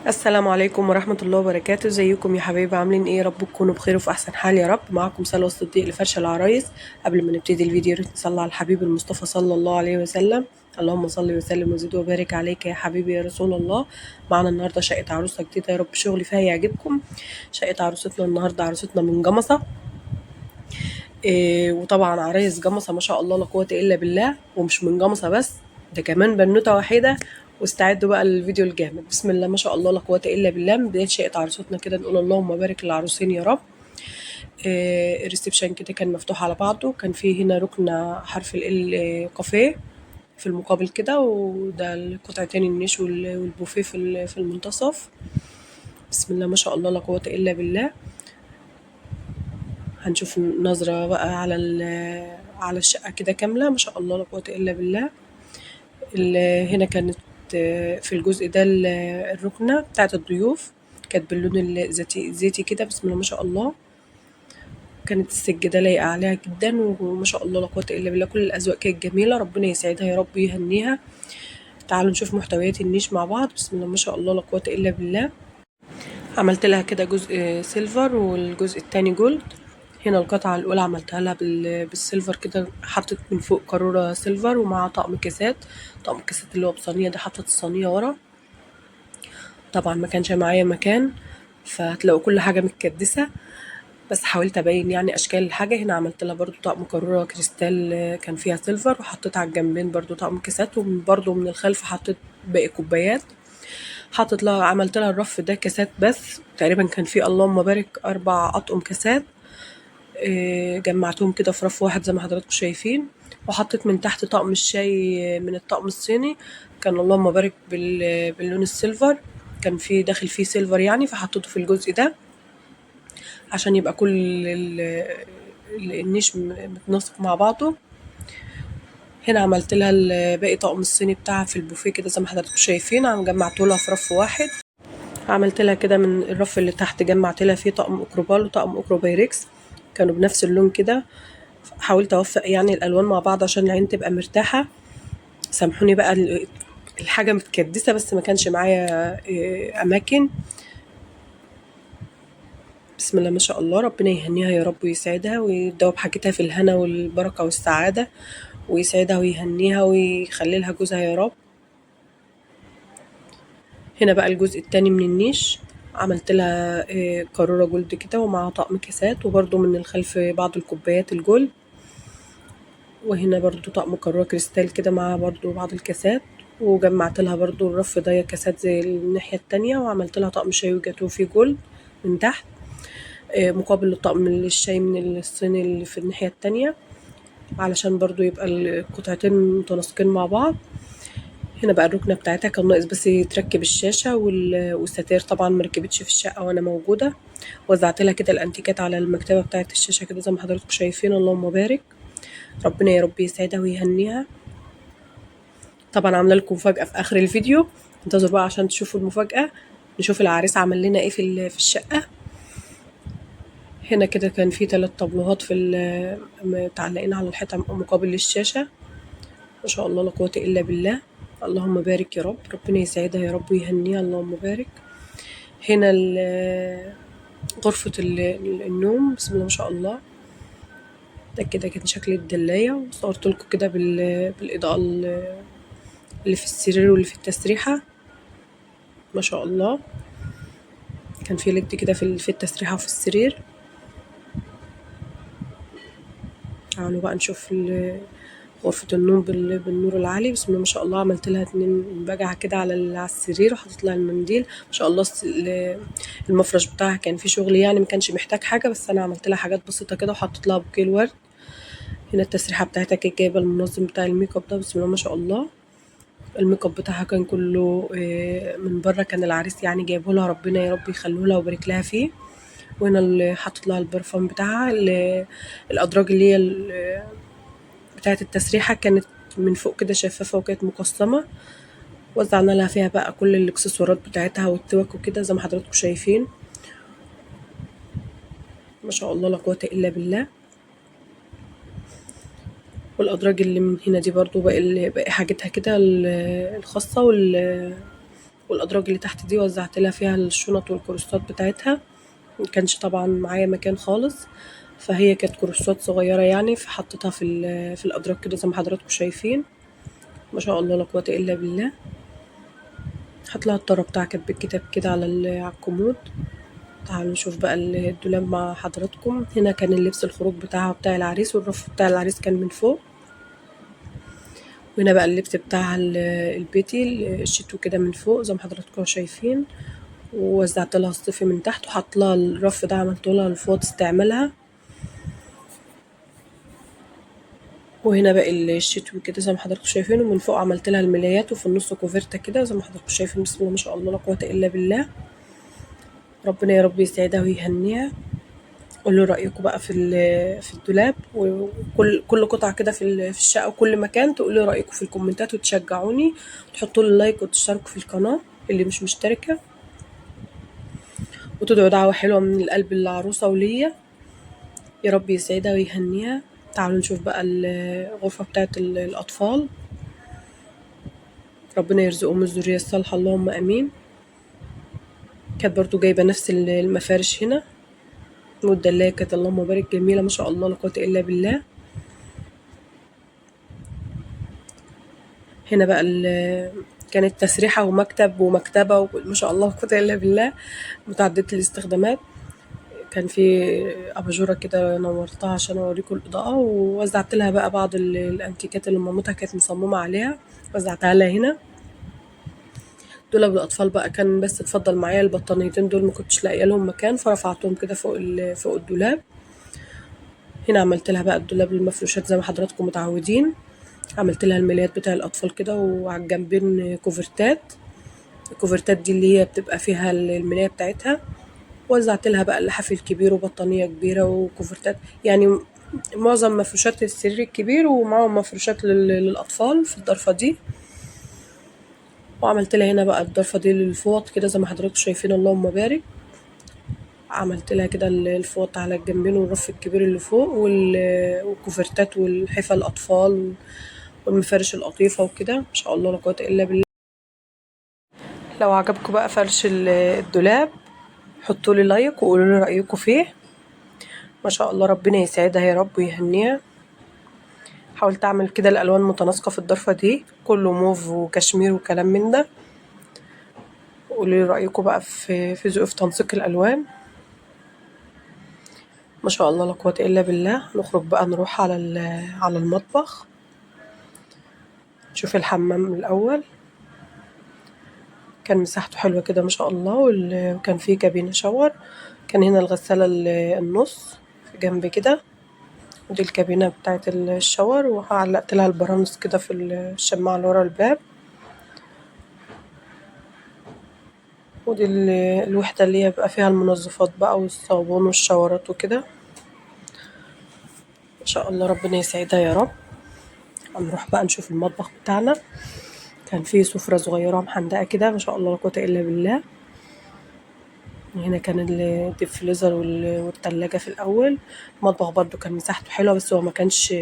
السلام عليكم ورحمة الله وبركاته. ازيكم يا حبايبي؟ عاملين ايه؟ يا رب تكونوا بخير وفي احسن حال يا رب. معاكم سلوى الصديق لفرش العرايس. قبل ما نبتدي الفيديو يا ريت نصلي على الحبيب المصطفى صلى الله عليه وسلم. اللهم صل وسلم وزد وبارك عليك يا حبيبي يا رسول الله. معنا النهارده شقة عروسة جديدة، يا رب شغلي فيها يعجبكم. شقة عروستنا النهارده عروستنا من جمصة، وطبعا عرايس جمصة ما شاء الله لا قوة الا بالله. ومش من جمصة بس، ده كمان بنوتة وحيدة. واستعدوا بقى للفيديو الجامد. بسم الله ما شاء الله لا قوة الا بالله. من بداية شقة عروستنا كده نقول اللهم بارك للعروسين يا رب. ال reception كده كان مفتوح على بعضه، كان فيه هنا ركن حرف ال كافيه في المقابل كده، وده القطعتين النيش والبوفيه في المنتصف. بسم الله ما شاء الله لا قوة الا بالله. هنشوف نظرة بقى على الشقة كده كاملة، ما شاء الله لا قوة إلا بالله. هنا كانت في الجزء ده الركنة بتاعت الضيوف، كانت باللون الزيتي كده، بسم الله ما شاء الله. كانت السجادة لايقة عليها جدا، وما شاء الله لا قوة إلا بالله. كل الأذواق كانت جميلة، ربنا يسعدها يا رب ويهنيها. تعالوا نشوف محتويات النيش مع بعض. بسم الله ما شاء الله لا قوة إلا بالله. عملت لها كده جزء silver والجزء التاني gold. هنا القطعة الأولى عملتها لها بال silver كده، حطيت من فوق قارورة silver ومع طقم كاسات، طقم كاسات اللي هو بصينية ده، حطيت الصينية ورا. طبعا ما كانش معايا مكان، فهتلاقوا كل حاجة متكدسة، بس حاولت أبين يعني أشكال الحاجة. هنا عملت لها برضو طقم قارورة كريستال كان فيها silver، وحطيت على الجنبين برضو طقم كاسات، وبرضو من الخلف حطيت باقي كوبايات. حطيت لها عملت لها الرف ده كاسات بس، تقريبا كان فيه اللهم بارك 4 أطقم كاسات، جمعتهم كده في رف واحد زي ما حضراتكم شايفين. وحطيت من تحت طقم الشاي من الطقم الصيني، كان اللهم بارك باللون ال silver، كان في داخل فيه silver يعني، فحطيته في الجزء ده عشان يبقى كل النيش متناسق مع بعضه. هنا عملت لها باقي طقم الصيني بتاعها في البوفيه كده زي ما حضراتكم شايفين، جمعته لها في رف واحد. عملت لها كده من الرف اللي تحت، جمعت لها فيه طقم اكروبال وطقم اكروبايركس، كانوا بنفس اللون كده. حاولت اوفق يعني الالوان مع بعض عشان العين تبقى مرتاحة. سامحوني بقى الحاجة متكدسه، بس ما كانش معايا اماكن. بسم الله ما شاء الله، ربنا يهنيها يا رب ويسعدها ويدوب حاجتها في الهنا والبركة والسعادة، ويسعدها ويهنيها ويخلي لها جوزها يا رب. هنا بقى الجزء التاني من النيش، عملت لها قارورة gold كده ومع طقم كاسات، وبرده من الخلف بعض الكوبايات ال gold. وهنا برده طقم قارورة كريستال كده مع برده بعض الكاسات، وجمعت لها برده الرف ده كاسات زي الناحية التانية. وعملت لها طقم شاي وجاتوه فيه gold من تحت، مقابل لطقم الشاي من الصيني اللي في الناحية التانية، علشان برضو يبقى القطعتين متناسقين مع بعض. هنا بقى الركنة بتاعتها كان ناقص بس يتركب الشاشة والستاير، طبعا ما ركبتش في الشقة وانا موجودة. وزعت لها كده الانتيكات على المكتبة بتاعت الشاشة كده زي ما حضراتكم شايفين، اللهم بارك. ربنا يا رب يسعدها ويهنيها. طبعا عامله لكم مفاجأة في اخر الفيديو، انتظروا بقى عشان تشوفوا المفاجأة، نشوف العريس عمل لنا ايه في الشقة. هنا كده كان في 3 طابلوهات في متعلقين على الحيطة مقابل للشاشة. ما شاء الله لا قوة إلا بالله، اللهم بارك يا رب، ربنا يسعدها يا رب ويهنيها، اللهم بارك. هنا غرفة النوم، بسم الله ما شاء الله. ده كده كان شكل الدلاية، وصورت لكم كده بالإضاءة اللي في السرير واللي في التسريحة، ما شاء الله. كان في ليد كده في التسريحة وفي السرير. تعالوا بقى نشوف غرفة النوم بالنور العالي، بسم الله ما شاء الله. عملت لها 2 بجعة كده على السرير، وحطيت لها المنديل، ما شاء الله. المفرش بتاعها كان فيه شغل يعني، ما كانش محتاج حاجة، بس أنا عملت لها حاجات بسيطة كده، وحطيت لها بوكيه الورد. هنا التسريحة بتاعتها كانت جايبة المنظم بتاع الميك اب ده، بسم الله ما شاء الله. الميك اب بتاعها كان كله من بره، كان العريس يعني جايبه لها، ربنا يا رب يخليه لها ويبارك لها فيه. وهنا اللي حطيت لها البرفان بتاعها، الأدراج اللي هي بتاعة التسريحة كانت من فوق كده شفافة وكانت مقسمة. وزعنا لها فيها بقى كل الاكسسوارات بتاعتها والتوك وكده زي ما حضراتكم شايفين، ما شاء الله لا قوة إلا بالله. والأدراج اللي من هنا دي برضو باقي حاجتها كده الخاصة والادراج اللي تحت دي وزعت لها فيها الشنط والكروسات بتاعتها. ما كانش طبعا معايا مكان خالص، فهي كانت كروسات صغيرة يعني، فحطيتها في الادراج كده زي ما حضراتكم شايفين. ما شاء الله لا قوة الا بالله. حط لها الطرة بتاع كاتب الكتاب كده على الكومود. تعالوا نشوف بقى الدولاب مع حضراتكم. هنا كان اللبس الخروج بتاعها بتاع العريس، والرف بتاع العريس كان من فوق. وهنا بقى اللبس بتاع البيتي الشتو كده من فوق زي ما حضراتكم شايفين. ووزعت لها الصيفي من تحت، وحط لها الرف ده عملت لها الفوط استعملها. وهنا بقى الشتوي كده زي ما حضراتكم شايفين، ومن فوق عملت لها الملايات، وفي النص كوفرته كده زي ما حضراتكم شايفين. بسم الله ما شاء الله لا قوة الا بالله. ربنا يا رب يسعدها ويهنيها. قولوا رايكم بقى في الدولاب، وكل قطعه كده في الشقة وكل مكان تقولوا رايكم في الكومنتات، وتشجعوني وتحطوا لي like وتشتركوا في القناة اللي مش مشتركة، وتدعوا دعوه حلوة من القلب للعروسه وليا. يا رب يسعدها ويهنيها. تعالوا نشوف بقى الغرفة بتاعت الاطفال. ربنا يرزقهم الذرية الصالحة اللهم امين. كانت برضو جايبه نفس المفارش هنا، والدلايه كانت اللهم بارك جميلة ما شاء الله لا قوة الا بالله. هنا بقى كانت تسريحه ومكتب ومكتبه، وما شاء الله لا قوة الا بالله، متعددة الاستخدامات. كان في اباجوره كده نورتها عشان اوريكم الاضاءة، ووزعت لها بقى بعض الانتيكات اللي مامتها كانت مصممه عليها، وزعتها لها هنا. دولاب الاطفال بقى كان بس اتفضل معايا البطانيتين دول، ما كنتش لاقيه لهم مكان، فرفعتهم كده فوق الدولاب. هنا عملت لها بقى الدولاب المفروشات زي ما حضراتكم متعودين. عملت لها الملايات بتاع الاطفال كده، وعلى الجنبين كوفرتات، الكوفرتات دي اللي هي بتبقى فيها الملايه بتاعتها. وزعت لها بقى اللحاف الكبير وبطانيه كبيرة وكوفرتات، يعني معظم مفروشات السرير الكبير، ومعاهم مفروشات للاطفال في الضرفه دي. وعملت لها هنا بقى الضرفه دي للفوط كده زي ما حضراتكم شايفين اللهم بارك. عملت لها كده الفوط على الجنبين والرف الكبير اللي فوق، والكوفرتات والحفا الاطفال والمفارش القطيفه وكده. ما شاء الله لا قوة الا بالله. لو عجبكم بقى فرش الدولاب حطوا لي like وقولوا لي رايكم فيه. ما شاء الله ربنا يسعدها يا رب ويهنيها. حاولت اعمل كده الالوان متناسقه في الضرفه دي، كله موف وكشمير وكلام من ده. قولوا لي رايكم بقى في ذوق في تنسيق الالوان. ما شاء الله لا قوة الا بالله. نخرج بقى نروح على المطبخ، نشوف الحمام الاول. كان مساحته حلوة كده ما شاء الله، وكان فيه كابينه شاور. كان هنا الغسالة النص في جنب كده، ودي الكابينه بتاعت الشاور، وعلقت لها البرانس كده في الشماعه اللي ورا الباب. ودي الوحدة اللي هي بقى فيها المنظفات بقى والصابون والشاورات وكده. ما شاء الله ربنا يسعدها يا رب. هنروح بقى نشوف المطبخ بتاعنا. كان فيه سفرة صغيرة محندقة كده ما شاء الله لا قوة إلا بالله. هنا كان ال deep freezer والتلاجة في الأول. المطبخ برضو كان مساحته حلوة، بس هو ما كانش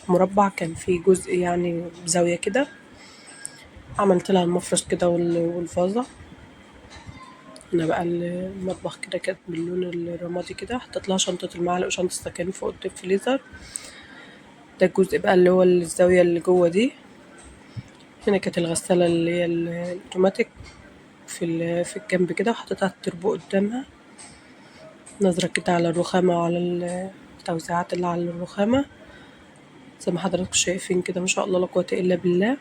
مربع، كان فيه جزء يعني زاوية كده. عملت لها المفرش كده والفازة. هنا بقى المطبخ كده كانت باللون الرمادي كده. حطيت لها شنطة المعالق وشنطة السكاكين فوق ال deep freezer. ده الجزء بقى اللي هو الزاوية اللي جوه دي. هنا كانت الغسالة اللي هي الاوتوماتيك في الجنب كده، وحطيتها على التربو قدامها. نظرة كده على الرخامة وعلى التوزيعات اللي على الرخامة زي ما حضراتكم شايفين كده. ما شاء الله لا قوة إلا بالله،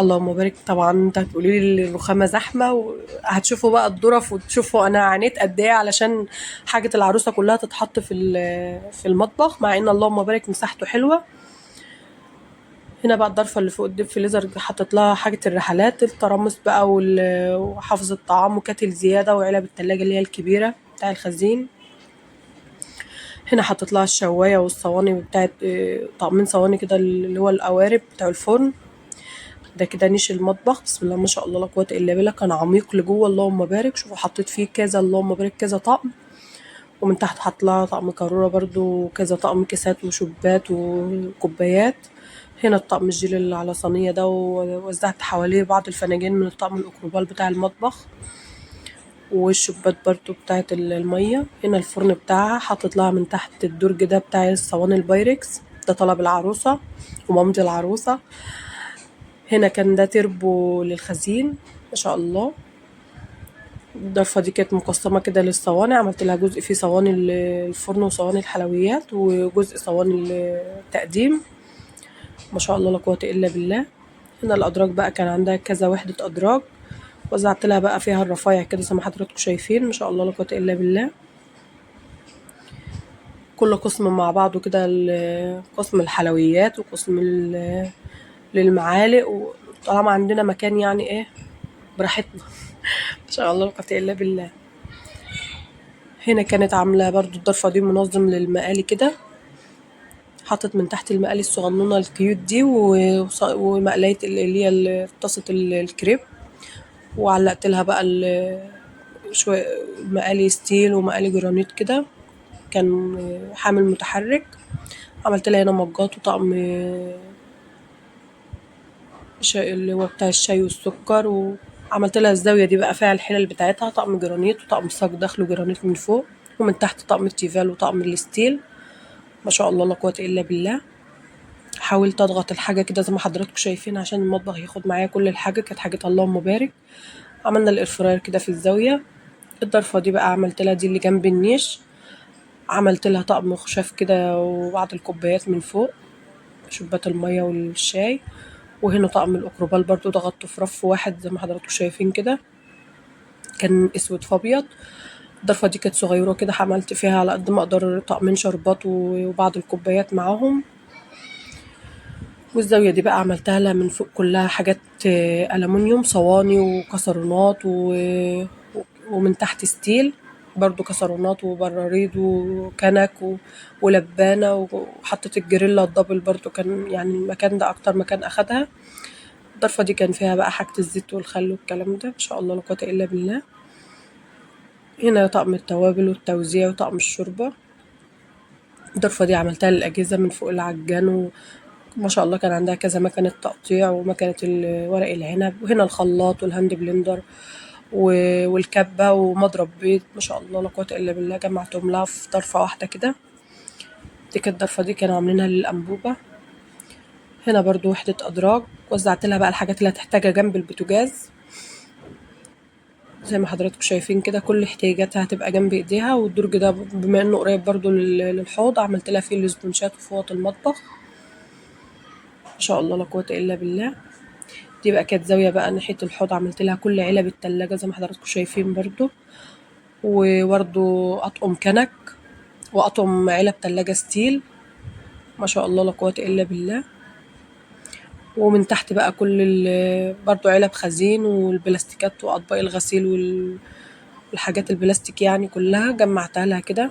اللهم بارك. طبعا انت هتقولي لي الرخامة زحمة، وهتشوفوا بقى الظرف وتشوفوا انا عانيت قد ايه علشان حاجة العروسة كلها تتحط في المطبخ، مع ان اللهم بارك مساحته حلوة. هنا بقى الضرفة اللي فوق ال deep freezer حطيت لها حاجة الرحلات، الترمس بقى وحافظ الطعام و kettle زيادة وعلب التلاجة اللي هي الكبيرة بتاع الخزين. هنا حطيت لها الشواية والصواني بتاعت طقمين صواني كده اللي هو القوارب بتاع الفرن. ده كده نيش المطبخ، بسم الله ما شاء الله لا قوة إلا بالله، كان عميق لجوه اللهم بارك. شوفوا حطيت فيه كذا اللهم بارك كذا طقم، ومن تحت حط لها طقم قارورة برضو كذا طقم، كاسات وشوبات وكوبايات. هنا الطقم الجيل اللي على صينية ده، ووزعت حواليه بعض الفناجين من الطقم الأكروبال بتاع المطبخ، والشباك برضو بتاعت المية. هنا الفرن بتاعها حاطط لها من تحت الدرج ده بتاع الصواني البايركس، ده طلب العروسة ومامتي العروسة. هنا كان ده تربو للخزين ما شاء الله. الضرفة دي كانت مقسمة كده للصواني، عملت لها جزء فيه صواني الفرن وصواني الحلويات، وجزء صواني التقديم. ما شاء الله لا قوة إلا بالله. هنا الأدراج بقى كان عندها كذا وحدة أدراج، وزعت لها بقى فيها الرفايع كده زي ما حضراتكم شايفين، ما شاء الله لا قوة إلا بالله. كل قسم مع بعضه كده، قسم الحلويات وقسم للمعالق، وطالما عندنا مكان يعني ايه براحتنا ما شاء الله لا قوة إلا بالله. هنا كانت عاملة برضو الضرفة دي منظم للمقالي كده، حاطط من تحت المقالي الصغنونة ال cute دي ومقلاية اللي هي طاسة الكريب، وعلقت لها بقى شوية مقالي steel ومقالي جرانيت كده، كان حامل متحرك. عملت لها هنا مجات وطقم اللي هو بتاع الشاي والسكر، وعملت لها الزاوية دي بقى فيها الحلل بتاعتها، طقم جرانيت وطقم صاج داخله جرانيت من فوق، ومن تحت طقم التيفال وطقم ال steel. ما شاء الله لا قوة إلا بالله. حاولت أضغط الحاجة كده زي ما حضراتكم شايفين عشان المطبخ ياخد معايا كل الحاجة، كانت حاجة اللهم بارك. عملنا ال air fryer كده في الزاوية. الضرفة دي بقى عملت لها دي اللي جنب النيش، عملت لها طقم خشاف كده وبعض الكوبايات من فوق، شوبات المية والشاي. وهنا طقم الأكروبال برضو ضغطته في رف واحد زي ما حضراتكم شايفين كده، كان اسود في ابيض. الضرفة دي كانت صغيرة كده، عملت فيها على قد ما اقدر طقمين شربات وبعض الكوبايات معاهم. والزاوية دي بقى عملتها لها من فوق كلها حاجات ألمونيوم، صواني وكسرونات ومن تحت steel برضو كسرونات وبراريد وكنك ولبانة، وحطيت الجريلا ال double برضو، كان يعني المكان ده أكتر مكان أخدها. الضرفة دي كان فيها بقى حاجة الزيت والخل والكلام ده، ما شاء الله لا قوة إلا بالله. هنا طقم التوابل والتوزيع وطقم الشوربة. الضرفة دي عملتها للأجهزة من فوق العجان، وما شاء الله كان عندها كذا مكنة تقطيع ومكنة ورق العنب، وهنا الخلاط وال hand blender والكبة ومضرب بيض، ما شاء الله لا قوة إلا بالله. جمعتهم لها في ضرفة واحدة كده. دي كانت الضرفة دي كانوا عاملينها للأنبوبة. هنا برضو وحدة أدراج، وزعت لها بقى الحاجات اللي هتحتاجها جنب البوتاجاز زي ما حضراتكم شايفين كده، كل احتياجاتها هتبقى جنب ايديها. والدرج ده بما انه قريب برضو للحوض عملت لها فيه الاسبونشات وفوط المطبخ، ما شاء الله لا قوة إلا بالله. دي بقى كانت زاوية بقى ناحية الحوض، عملت لها كل علب التلاجة زي ما حضراتكم شايفين برضو، وبرضو أطقم كنك وأطقم علب تلاجة steel، ما شاء الله لا قوة إلا بالله. ومن تحت بقى كل برضو علب خزين والبلاستيكات وأطباق الغسيل والحاجات البلاستيك يعني كلها جمعتها لها كده.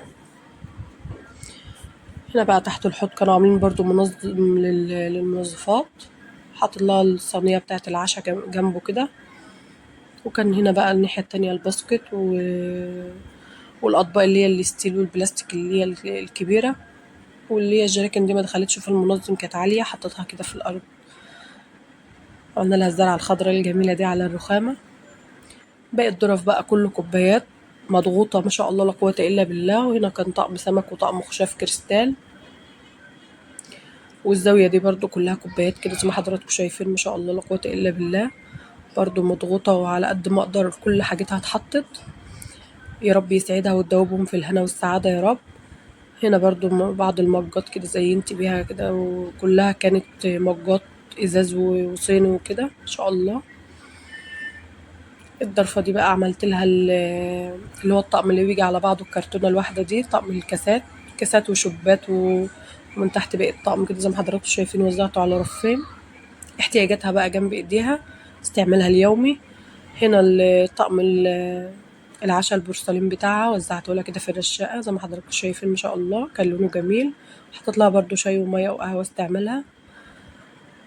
هنا بقى تحت الحوض كانوا عاملين برضو منظم للمنظفات، حاطط لها الصينية بتاعت العشاء جنبه كده. وكان هنا بقى الناحية التانية ال basket والأطباق اللي هي ال steel والبلاستيك اللي هي الكبيرة، واللي هي الجراكن دي ما دخلتش في المنظم كانت عالية، حطيتها كده في الأرض. عملنا لها الزرعة الخضراء الجميلة دي على الرخامة. باقي الظرف بقى كله كوبايات مضغوطة ما شاء الله لا قوة إلا بالله. وهنا كان طقم سمك وطقم خشاف كريستال. والزاوية دي برضو كلها كوبايات كده زي ما حضراتكم شايفين ما شاء الله لا قوة إلا بالله، برضو مضغوطة وعلى قد ما أقدر كل حاجتها اتحطت. يا رب يسعدها وتدوبهم في الهنا والسعادة يا رب. هنا برضو بعض المجات كده زينت بيها كده، وكلها كانت مجات ازاز وصيني وكده ما شاء الله. الضرفة دي بقى عملت لها اللي هو الطقم اللي بيجي على بعضه، الكرتونة الواحدة دي طقم الكاسات، كاسات وشوبات ومن تحت باقي الطقم كده زي ما حضراتكم شايفين، وزعته على رفين. احتياجاتها بقى جنب ايديها استعمالها اليومي. هنا الطقم العشاء البورسلين بتاعها وزعته لها كده في الرشاقة زي ما حضراتكم شايفين ما شاء الله، كان لونه جميل. حطيت لها برضو شاي ومية وقهوة استعملها.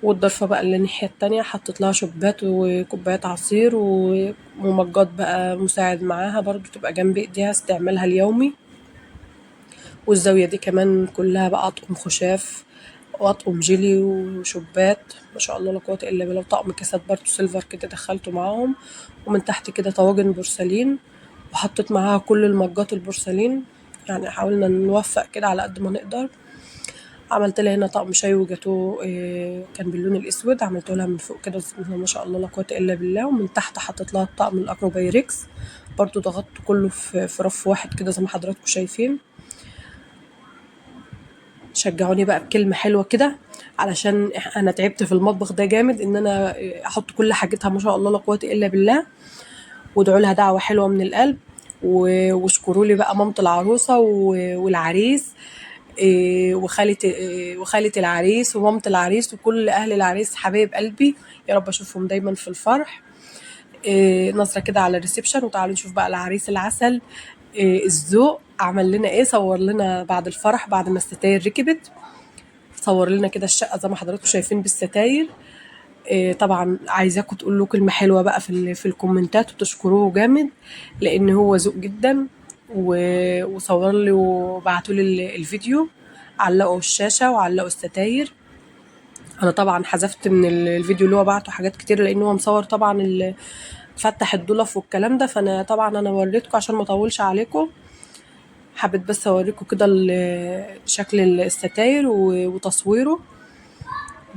والضرفة بقى اللي الناحية التانية حطيت لها شوبات وكوبايات عصير ومجات بقى مساعد معاها برضو تبقى جنب ايديها استعمالها اليومي. والزاوية دي كمان كلها بقى أطقم خشاف، واطقم جيلي وشوبات ما شاء الله لا قوة الا بالله، وطقم كاسات برضو silver كده دخلته معاهم، ومن تحت كده طواجن بورسلين، وحطيت معاها كل المجات البورسلين. يعني حاولنا نوفق كده على قد ما نقدر. عملت لها هنا طقم شاي وجاتو، كان باللون الاسود، عملته لها من فوق كده ما شاء الله لا قوة الا بالله، ومن تحت حطيت لها الطقم الاكرو بايركس برضو، ضغطت كله في رف واحد كده زي ما حضراتكم شايفين. شجعوني بقى بكلمه حلوة كده، علشان انا تعبت في المطبخ ده جامد، ان انا احط كل حاجتها ما شاء الله لا قوة الا بالله. وادعوا لها دعوه حلوة من القلب، واشكروا لي بقى مامة العروسة والعريس، وخالة العريس ومامة العريس وكل اهل العريس حبايب قلبي، يا رب اشوفهم دايما في الفرح. نظره كده على ال reception، وتعالوا نشوف بقى العريس العسل، الذوق عمل لنا ايه، صور لنا بعد الفرح بعد ما الستاير ركبت، صور لنا كده الشقة زي ما حضراتكم شايفين بالستاير. طبعا عايزاكم تقولوا كلمة حلوة بقى في الكومنتات وتشكروه جامد، لان هو ذوق جدا، وصور لي وبعتوا لي الفيديو، علقوا الشاشة وعلقوا الستاير. انا طبعا حذفت من الفيديو اللي هو بعته حاجات كتير، لان هو مصور طبعا فتح الضلف والكلام ده، فانا طبعا انا وريتكم عشان ما اطولش عليكم، حبيت بس اوريكم كده شكل الستاير وتصويره.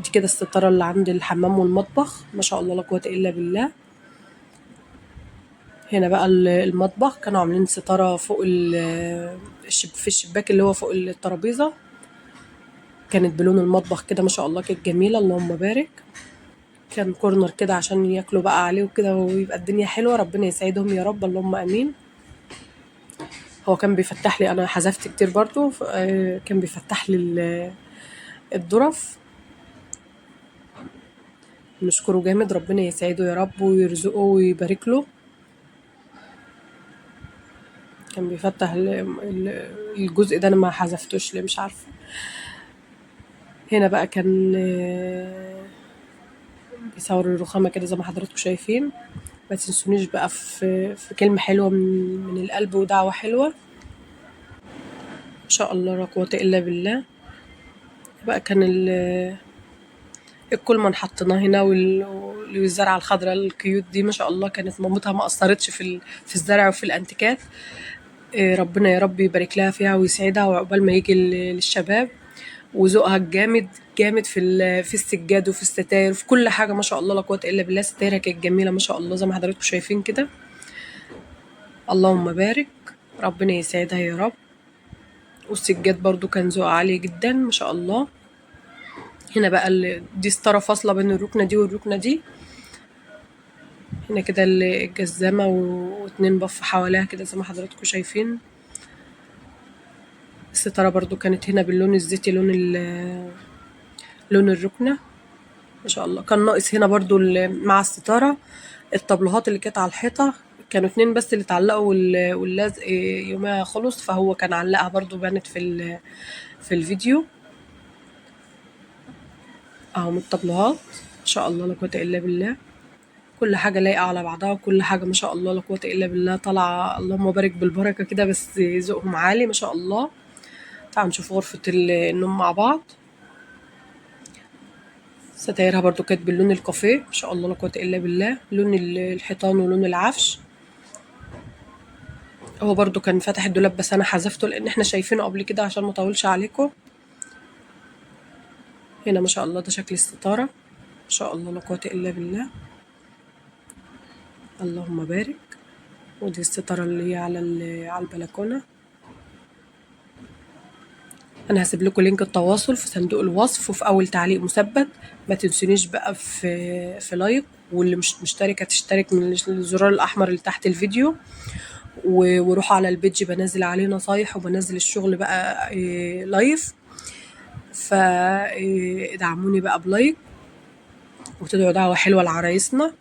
دي كده الستارة اللي عند الحمام والمطبخ ما شاء الله لا قوة الا بالله. هنا بقى المطبخ كانوا عاملين ستارة فوق في الشباك اللي هو فوق الترابيزة، كانت بلون المطبخ كده ما شاء الله، كانت جميلة اللهم بارك. كان كورنر كده عشان ياكلوا بقى عليه وكده، ويبقى الدنيا حلوة، ربنا يسعدهم يا رب اللهم امين. هو كان بيفتح لي، انا حذفت كتير برضو، كان بيفتح لي الظرف. نشكره جامد، ربنا يسعده يا رب ويرزقه ويبارك له. كان بيفتح الجزء ده، انا ما حذفتوش ليه مش عارفه. هنا بقى كان بيصور الرخامه كده زي ما حضراتكم شايفين. ما تنسونيش بقى في كلمة حلوة من القلب ودعوة حلوة ان شاء الله لا قوة الا بالله. بقى كان الكولمان حطيناه هنا، والزرعه الخضراء ال cute دي ما شاء الله، كانت مامتها ما قصرتش في الزرع وفي الانتيكات. ربنا يا رب يبارك لها فيها ويسعدها، وعقبال ما يجي للشباب. وذوقها الجامد جامد في السجاد وفي الستاير وفي كل حاجة ما شاء الله لا قوة الا بالله. ستايرها كانت جميلة ما شاء الله زي ما حضراتكم شايفين كده، اللهم بارك، ربنا يسعدها يا رب. والسجاد برضو كان ذوق عالي جدا ما شاء الله. هنا بقى دي ستارة فاصلة بين الركنه دي والركنه دي. هنا كده الجزامه واتنين بف حواليها كده زي ما حضراتكم شايفين. الستارة برضو كانت هنا باللون الزيتي، لون الركنه ما شاء الله. كان ناقص هنا برضو مع الستارة الطبلوهات اللي كانت على الحيطة، كانوا اتنين بس اللي اتعلقوا واللزق يومها خلص، فهو كان علقها برضو، بانت في الفيديو اهو من الطبلوهات ما شاء الله لا قوة الا بالله. كل حاجة لايقة على بعضها، وكل حاجة ما شاء الله لا قوة الا بالله طالعه اللهم بارك بالبركة كده، بس ذوقهم عالي ما شاء الله. تعالوا نشوف غرفة النوم مع بعض. ستايرها برضو كانت باللون الكافيه ما شاء الله لا قوة الا بالله، لون الحيطان ولون العفش. هو برضو كان فاتح الدولاب بس انا حذفته لان احنا شايفينه قبل كده عشان ما اطولش عليكم. هنا ما شاء الله ده شكل الستارة ما شاء الله لا قوة الا بالله، اللهم بارك. ودي الستارة اللي هي على البلكونه. انا هسيب لكم link التواصل في صندوق الوصف وفي اول تعليق مثبت. ما تنسونيش بقى في like، واللي مش مشتركة تشترك من الزرار الاحمر اللي تحت الفيديو، وروحوا على ال page بنزل عليه نصايح وبنزل الشغل بقى live، فادعموني بقى ب like، وتدعوا دعوه حلوة لعرايسنا،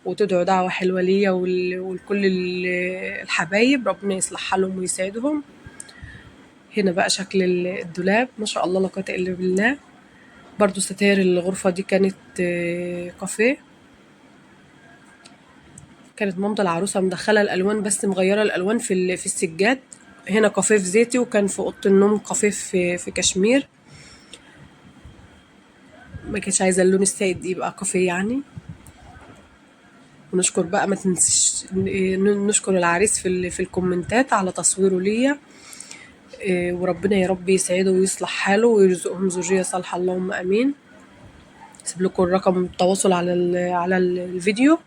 وتدعوا دعوه حلوة ليا ولكل الحبايب، ربنا يصلح حالهم ويسعدهم. هنا بقى شكل الدولاب ما شاء الله لا قوة الا بالله. برضو ستاير الغرفة دي كانت كافيه، كانت مامة العروسة مدخله الالوان بس مغيرة الالوان في السجاد. هنا كافيه في زيتي، وكان في اوضة النوم كافيه في كشمير. ما كانتش عايزه اللون السائد يبقى كافيه يعني. ونشكر بقى، ما تنسيش نشكر العريس في الكومنتات على تصويره ليا. وربنا يا رب يسعده ويصلح حاله ويرزقهم زوجية صالحة، اللهم امين. اسيب لكم الرقم التواصل على الفيديو،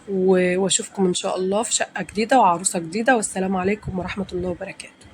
واشوفكم ان شاء الله في شقة جديدة وعروسة جديدة. والسلام عليكم ورحمة الله وبركاته.